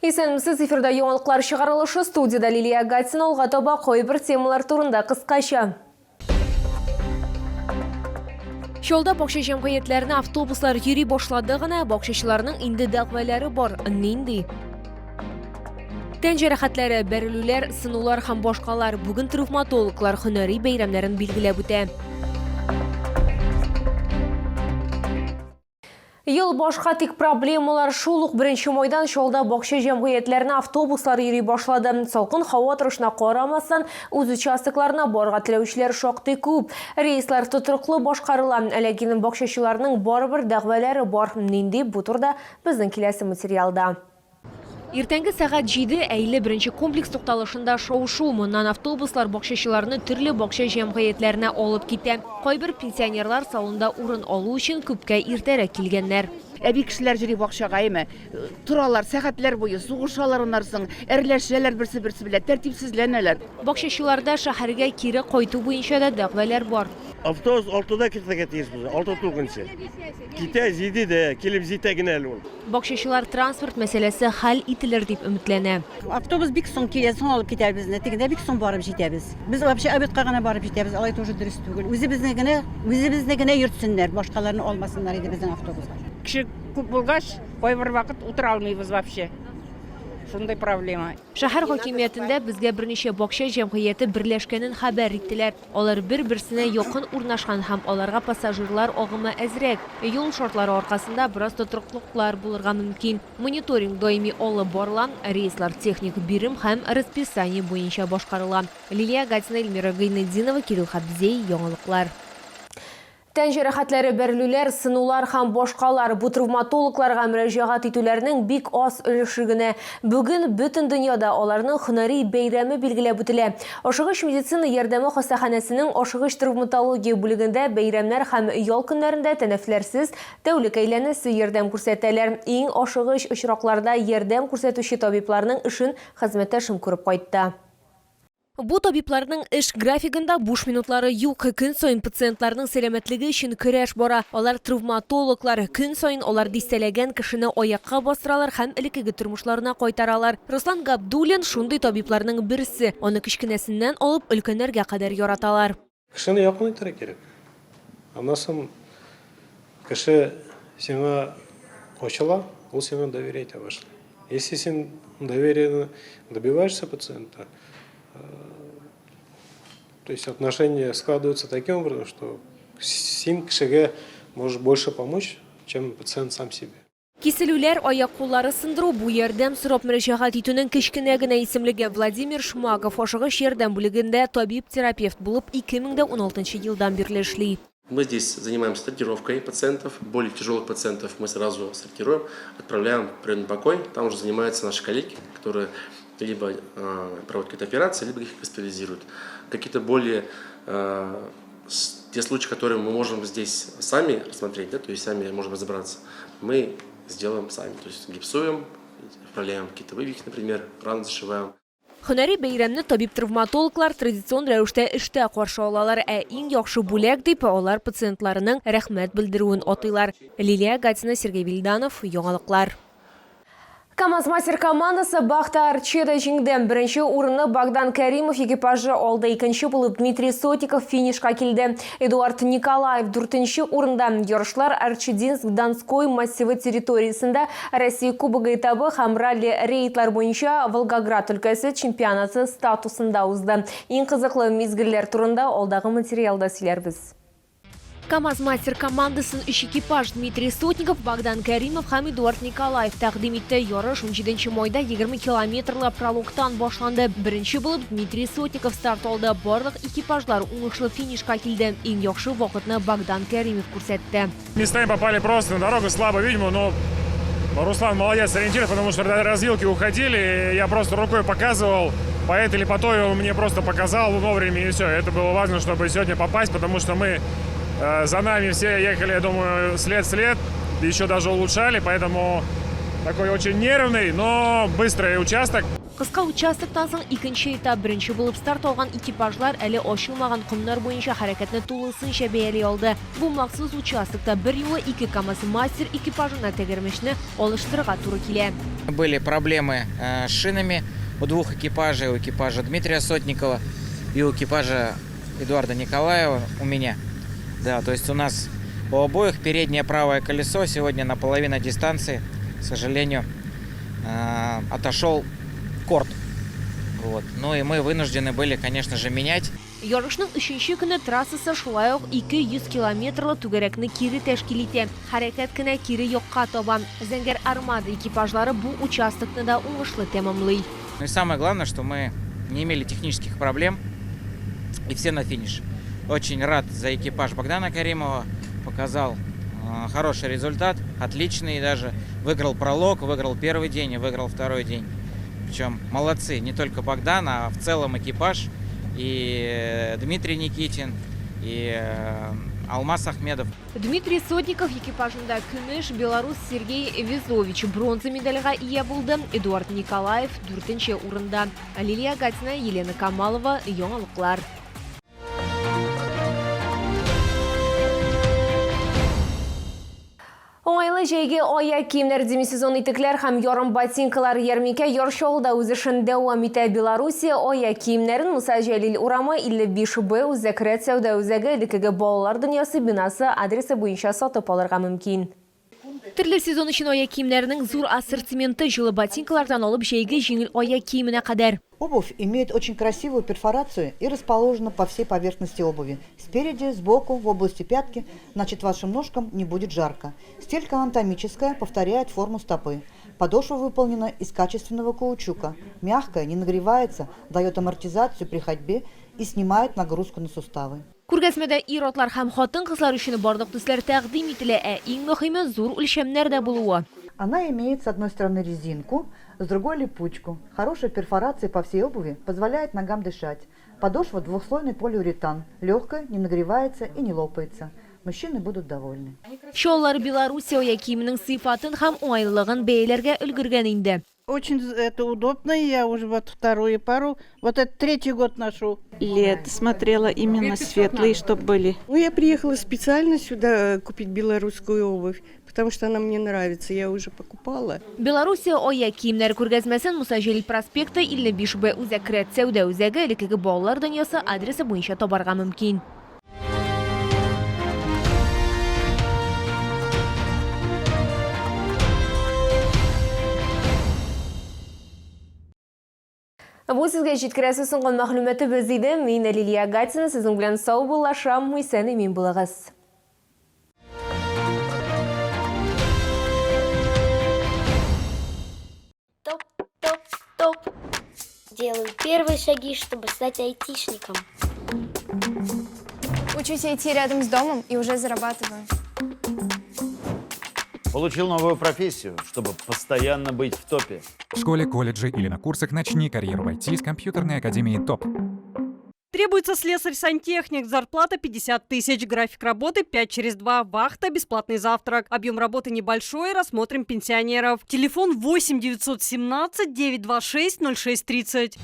Исәнмесез, эфирда яңалыклар чыгарылышы, студиядә Лилия Гатина. Алга таба кайбер темалар турында кыскача. Чалда бакча җәмгыятьләренә автобуслар йөри башлады гына, бакчачыларның инде дәгъвалары бар. Нинди? Тән җәрәхәтләре, бәрелүләр, сынулар һәм башкалар. Бүген травматологлар һөнәри бәйрәмнәрен билгеләп үтә. Ел башка, тик проблемалар шул ук. Беренче майдан Чалда бакча җәмгыятьләренә автобуслар йөри башлады. Салкын һава торышына карамастан, үз участокларына барырга теләүчеләр шактый күп. Рейслар тотрыклы башкарыла. Ләкин бакчачыларның барыбер дәгъвалары бар. Нинди? Бу турыда безнең киләсе материалда. Иртәнге сәгать җиде, Әйле беренче комплекс тукталышында шау-шу. Моннан автобуслар бакчачыларны төрле бакча җәмгыятьләренә алып китә. Кайбер пенсионерлар салонда урын алу өчен күпкә иртәрәк килгәннәр. Әби кешеләр йөри бакчага, әйме. Торалар сәгатьләр буе, сугышалар аннан соң, әрләшәләр берсе-берсе белән, тәртипсезләнәләр. Бакчачыларда шәһәргә кире кайту буенча да дәгъвалар бар. Автобус алтыда китәргә тиеш булса, алты тулганчы. Китә җидедә, килеп җитә генә әле ул. Бакчачылар транспорт мәсьәләсе хәл ителер дип өметләнә. Автобус бик соң килә, соң алып китә безне. Тегендә бик соң барып җитәбез. Без вообще обедка гына барып җитәбез, алай тоже дөрес түгел. Үзебезне генә, үзебезне генә йөртсеннәр, башкаларны алмасыннар иде безнең автобуска. Кеше күп булгач, кайбер вакыт утыра алмыйбыз вообще. Шундый проблема. Шәһәр хакимиятендә безгә берничә бакча җәмгыяте берләшкәнен хәбәр иттеләр. Алар бер-берсенә якын урнашкан һәм аларга пассажирлар агымы әзрәк. Юл шартлары аркасында бераз тотрыклыклар булырга мөмкин. Мониторинг даими алып барыла, рейслар техник бирем һәм расписание буенча башкарыла. Лилия Гатина, Эльмира Гыйнетдинова, Кирилл Хабзей, Яңалыклар. Тән җәрәхәтләре, бәрелүләр, сынулар һәм башкалар, бу травматологларга мөрәҗәгать итүләрнең бик аз өлеше генә. Бүген бөтен дөньяда аларның һөнәри бәйрәме билгеләп үтелә. Ашыгыч медицина ярдәме хастаханәсенең ашыгыч травматология бүлегендә бәйрәмнәр һәм ял көннәрендә тәнәфләрсез тәүлек әйләнәсе ярдәм күрсәтәләр. Иң ашыгыч очракларда ярдәм күрсәтүче табибларның эшен хезмәттәшем күреп кайтты. Бу табибларның эш графигында буш минутлары юк. Көн саен пациентларның сәламәтлеге өчен көрәш бара. Алар травматологлар. Көн саен алар дистәләгән кешене аякка бастыралар һәм элеккеге тормышларына кайтаралар. Руслан Габдуллин шундый табибларның берсе. Аны кечкенәсеннән алып өлкәннәргә кадәр яраталар. Кешене якын итәргә кирәк. Аннан соң кеше сиңа ачыла, ул сиңа доверие итә башлый. Если син доверие добиваешься пациента, то есть отношения складываются таким образом, что син кешегә можешь больше помочь, чем пациент сам себе. Киселүләр, аяк-куллары сындыру, бу ярдәм сорап мөрәҗәгать итүнең кечкенә генә исемлеге. Владимир Шмаков ашыгыч ярдәм бүлегендә табиб-терапевт булып 2016 елдан бирле эшли. Мы здесь занимаемся сортировкой пациентов, более тяжелых пациентов мы сразу сортируем, отправляем в приемный покой, там уже занимаются наши коллеги, которые либо проводят какие-то операции, либо их госпитализируют. Какие-то более те случаи, которые мы можем здесь сами рассмотреть, да, то есть сами можем разобраться, мы сделаем сами. То есть гипсуем, вправляем какие-то вывихи, например, раны зашиваем. Һөнәри бәйрәмне табиб-травматологлар традицион рәвештә эштә каршы алалар, ә иң яхшы бүләк дип алар пациентларының рәхмәт белдерүен атыйлар. Лилия Гатина, Сергей Вильданов, Яңалыклар. КАМАЗ-Мастер командасы Бахта Арчеда җиңде. Беренче урынны Богдан Кәримов экипажы алды. Икенче булып Дмитрий Сотников финишка килде. Эдуард Николаев дүртенче урында. Ярышлар Арчединск-Донской массивы территориясендә Россия Кубогы этабы һәм ралли-рейдлар буенча Волгоград өлкәсе чемпионаты статусында узды. Иң кызыклы мизгелләр турында алдагы материалда сөйләрбез. КАМАЗ-Мастер командасын өч экипаж Дмитрий Сотников, Богдан Кәримов һәм Эдуард Николаев тәкъдим итте. Ярыш 17 майда 20 километрлы прологтан башланды. Беренче булып Дмитрий Сотников старт алды. Барлык экипажлар уңышлы финишка килде. Иң яхшы вакытны Богдан Кәримов күрсәтте. Местами попали просто на дорогу, слабо видимо, но Руслан молодец, ориентир, потому что развилки уходили, я просто рукой показывал, по этой или по той он мне просто показал вовремя, и все. Это было важно, чтобы сегодня попасть, потому что мы за нами все ехали, я думаю, след в след, еще даже улучшали, поэтому такой очень нервный, но быстрый участок. Кыска участоктан соң икенче этап. Беренче булып старт алган экипажлар әле ачылмаган комнар буенча хәрәкәтне тулысынча бәяли алды. Бу махсус участокта берьюлы ике КАМАЗ-мастер экипажына тәгәрмәчне алыштырырга туры килә. Были проблемы с шинами у двух экипажей, у экипажа Дмитрия Сотникова и у экипажа Эдуарда Николаева, у меня. Да, то есть у нас у обоих переднее правое колесо сегодня на половину дистанции, к сожалению, отошел корд. Вот. Ну и мы вынуждены были, конечно же, менять. Ярышның өченче көне трассасы шулай ук 200 километрлы түгәрәкне кире тәшкил итә. Хәрәкәт кенә кире якка таба. Зәңгәр Армада экипажлары бу участокны да уңышлы тәмамлый. Ну и самое главное, что мы не имели технических проблем и все на финиш. Очень рад за экипаж Богдана Каримова. Показал хороший результат, отличный даже. Выиграл пролог, выиграл первый день и выиграл второй день. Причем молодцы не только Богдан, а в целом экипаж. И Дмитрий Никитин, и Алмаз Ахмедов. Дмитрий Сотников экипажында көмеш, белорус Сергей Везович бронза медальгә ия булды. Эдуард Николаев дүртенче урында. Лилия Гатина, Елена Камалова, Яңалыклар. Уңайлы җәйге аяк киемнәр, демисезон итекләр һәм ярым ботинкалар. Ярминкә Яр Чаллыда үз эшен дәвам итә. Белоруссия аяк киемнәрен Муса Җәлил урамы 55 Б Үзәк рәт сәүдә үзәге, элеккеге Балалар дөньясы бинасы адресы буенча сатып алырга мөмкин. Төрле сезон өчен аяк киемнәренең зур ассортименты, җылы ботинкалардан алып җәйге җиңел аяк киеменә кадәр. Обувь имеет очень красивую перфорацию и расположена по всей поверхности обуви. Спереди, сбоку, в области пятки, значит, вашим ножкам не будет жарко. Стелька анатомическая, повторяет форму стопы. Подошва выполнена из качественного каучука. Мягкая, не нагревается, дает амортизацию при ходьбе и снимает нагрузку на суставы. Күргәзмәдә ир-атлар һәм хатын-кызлар өчен барлык төсләр тәкъдим ителә, ә иң мөһиме зур үлчәмнәрдә булуы. Она имеет с одной стороны резинку, с другой липучку. Хорошая перфорация по всей обуви позволяет ногам дышать. Подошва двухслойный полиуретан, легкая, не нагревается и не лопается. Мужчины будут довольны. Чаллылар Белоруссия аяк киеменең сыйфатын һәм уңайлылыгын бәяләргә өлгергән инде. Очень это удобно, я уже вот вторую пару, вот это третий год ношу. Лет смотрела именно светлые, чтобы были. Ну, я приехала специально сюда купить белорусскую обувь, потому что она мне нравится, я уже покупала. Белоруссия аяк киемнәре күргәзмәсен Муса Җәлил проспекты 55 Б Үзәк рәт сәүдә үзәге, элеккеге Балалар дөньясы адресы буенча табарга мөмкин. Бу сезгә җиткерәсе соңгы мәгълүматыбыз иде. Мин Лилия Гатина сезнең белән саубуллашам. Исән имин булыгыз. Топ, топ, топ. Делаю первые шаги, чтобы стать айтишником. Учусь IT рядом с домом и уже зарабатываю. Получил новую профессию, чтобы постоянно быть в топе. В школе, колледже или на курсах начни карьеру в IT с компьютерной академией ТОП. Требуется слесарь-сантехник. Зарплата 50 тысяч. График работы 5 через 2. Вахта, бесплатный завтрак. Объем работы небольшой. Рассмотрим пенсионеров. Телефон 8 917 926 06 30.